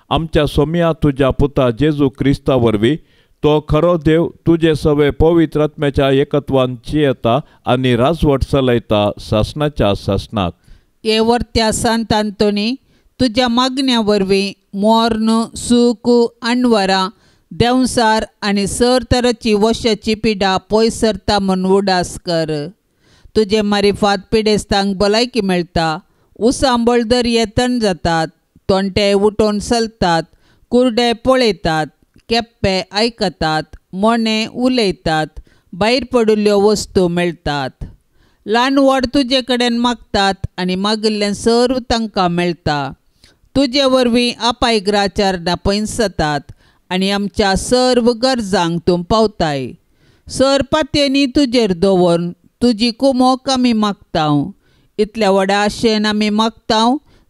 आमच्या सोम्या तुज्या पुता जेजू क्रिस्ता वरवीं तो खरो देव तुजे सवे पवित्र आत्म्याच्या एकत्वान जियेता आनी राजवट चलयता सासणाच्या सासणाक. हे वर्त्या सांत आंतोनी, तुज्या मागण्या वरवीं मोर्न सूख अणवरां देंवसार आनी सर तराची वशाची पिडा पयस सरता म्हूण उडास कर. तुजे मारिफात पिडेस्तांक भलायकी मेळटा, उसांबळ दर्ये तण जातात, तोंटे उठोवन चलतात, कुर्डे पळयतात, केप्पे आयकतात, मोणे उलयतात, भायर पडिल्ल्यो वस्तू मेळटात. ल्हान व्हड तुजे कडेन मागतात आनी मागिल्लें सर्व तांकां मेळटा. तुजे वरवीं आपायग्राचार पयस जातात आनी आमच्या सर्व गरजांक तूं पावताय. सर पातयेंनी तुजेर दवरून तुजी कुमोक आमी मागता. इतल्या व्हडा आशेन आमी मागता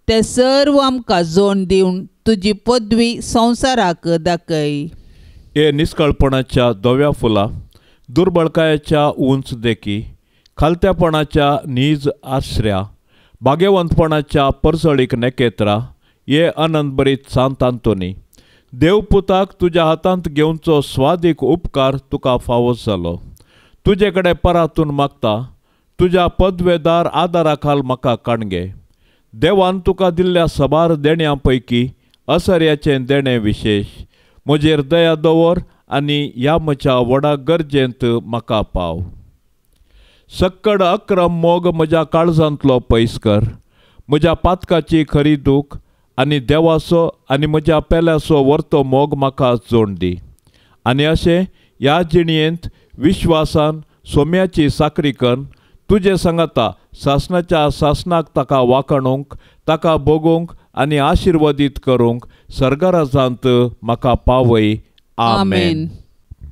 ते सर्व आमकां जोड दिवन तुजी पदवी संवसाराक दाखय. हे निस्कळपणाच्या धव्या फुलां, दुर्बळकायेच्या उंच देखी, खालत्यापणाच्या नीज आश्र्या, भाग्यवंतपणाच्या परसळीक नेकेत्रा, हे आनंदभरीत सांत आंतोनी, देवपुताक तुज्या हातांत घेवचो स्वादीक उपकार तुका फावो जालो. तुजे कडेन परातून मागता, तुज्या पदवेदार आदारा खाल म्हाका काणगे. देवान तुका दिल्ल्या सबार देण्यां पैकी असर्याचें देणें विशेश. म्हजेर दया दवर आनी ह्या म्हज्या व्हडा गरजेंत म्हाका पाव. सक्कड अक्रम मोग म्हज्या काळजांतलो पयस कर. म्हज्या पातकाची खरी दूख आनी देवाचो आनी म्हज्या पेल्याचो वर्तो मोग म्हाका जोड दी. आनी अशें ह्या जिणयेंत विश्वासान सोम्याची साकरी करून तुजे सांगाता सासणाच्या सासणाक ताका वाखाणूंक, ताका भोगूंक आनी आशिर्वादीत करूंक सर्गराजांत म्हाका पावय. आमेन.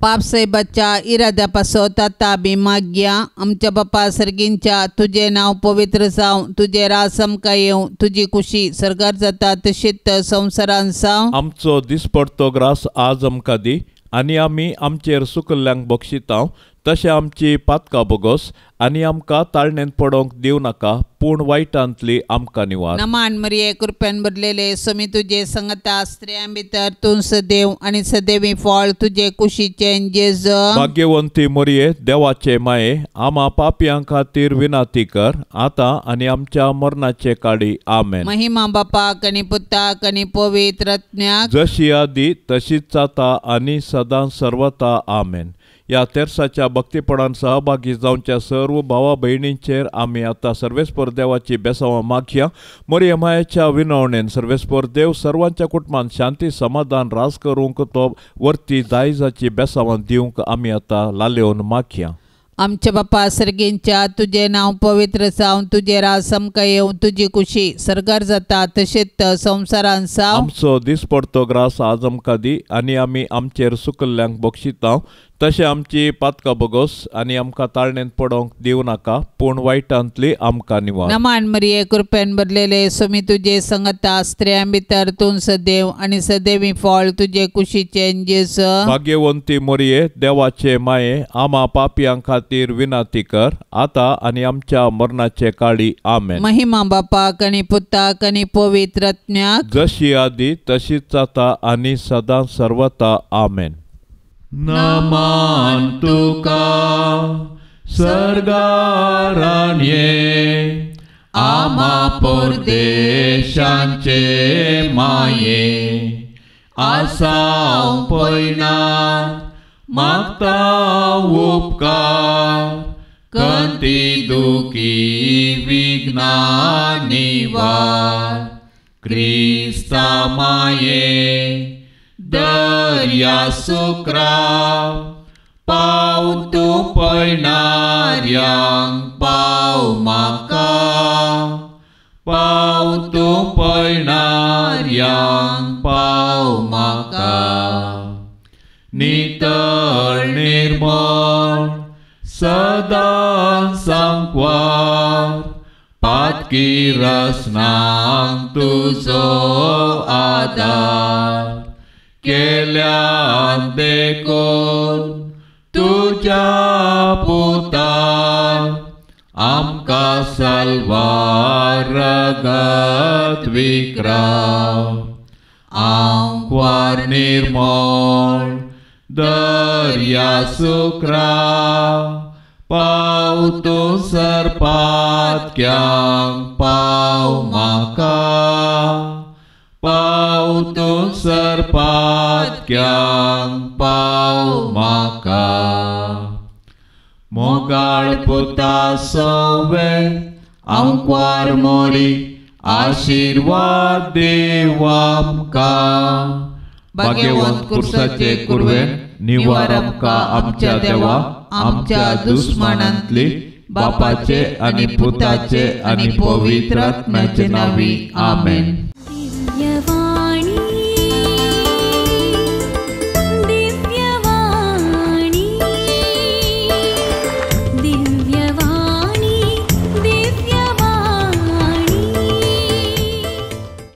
पापसाहेबाच्या इराद्या पासत आतां आमी मागया. आमच्या बापा सर्गींच्या, तुजें नांव पवित्र जावं, तुजें राज आमकां येवं, तुजी कुशी सर्गार जाता तशीच संवसारान जावं. आमचो दिसपडतो ग्रास आज आमकां दी आनी आमी आमचेर सुकल्ल्यांक बक्षिता तशें आमची पातकां बोगोस आनी आमकां ताळणेंत पडोवंक दिवं नाका, पूण वायटांतली आमकां निवार. नमान मरिये, कृपेन भरलेले, स्वामी तुजे संगता, स्त्रियां भितर तूं सदैव आनी सदैवी फळ तुजे कुशीचें जेजू. भाग्यवंती मरिये, देवाचे माये, आमा पापयां खातीर विनाती कर आतां आनी आमच्या मरणाचे काळी. आमेन. महिमा बापाक आनी पुताक आनी पवित्र आत्म्याक, जशी आदी तशीच जाता आनी सदां सर्वता. आमेन. ह्या तेर्साच्या भक्तीपणान सहभागी जावच्या सर्व भावा भयणींचेर आमी आतां सर्वेस्पर देवाची बेसांवां मागया. मोरये मायेच्या विनवणेन सर्वेस्पर देव सर्वांच्या कुटुंबान शांती समाधान रास करूंक तो वर्ती दायजाची बेसांवां दिवंक आमी आतां लालेवन मागया. आमच्या बापा सर्गींच्या तुजें नांव पवित्र जावं, तुजें राज आमकां येवं, तुजी कुशी सर्गार जाता तशेंच संवसारान जावं. आमचो दिसपडतो ग्रास आज आमकां दी आनी आमी आमचेर सुकल्ल्यांक बक्षिता तशें आमची पातकां बगोस आनी आमकां ताळणेंत पडोवंक दिवं नाका, पूण वायटांतली आमकां निवार. नमान मरिये, कृपेन भरलेले, स्वामी तुजे संगता, स्त्रियां भितर तूं सदैव आनी सदैवी फळ तुजे कुशीचें जेजू. भाग्यवंती मोरये, देवाचे माये, आमा पापयां खातीर विनंती कर आतां आनी आमच्या मरणाचे काळी. आमेन. महिमा बापाक आनी पुताक आनी पवित्र आत्म्याक, जशी आदी तशीच जाता आनी सदां सर्वता. आमेन. नमान तुका सर्गाराणये, आमा परदेशांचे माये, आसाव पयनात मागता उपकार, कंती दुखी विघ्ना निवार, क्रिस्ता माये दर्या सुक्रा, पाव तूं पयणाऱ्यांक पाव म्हाका, पाव तूं पयणाऱ्यांक पाव म्हाका. नितळ निर्मळ सदां सांकवार, पातकी रसनांक तुजो आदार, केल्यान देखून तुज्या पुतान आमकां साल्वार रगत विक्राव. आंकवार निर्मळ दर्या सुक्रा, पाव तूं सरपातक्यांक पाव म्हाका, पाव तूं सरपातक्यांक पाव म्हाका. मोगाळ पुता सवे आंकवार मोरी, आशिर्वाद देव आमकां. भाग्यवंत कुर्साचे कुरवेन निवार आमकां आमच्या देवा, आमच्या दुस्मानांतली, बापाचे आनी पुताचे आनी पवित्र आत्म्याचे नांवी. आमेन.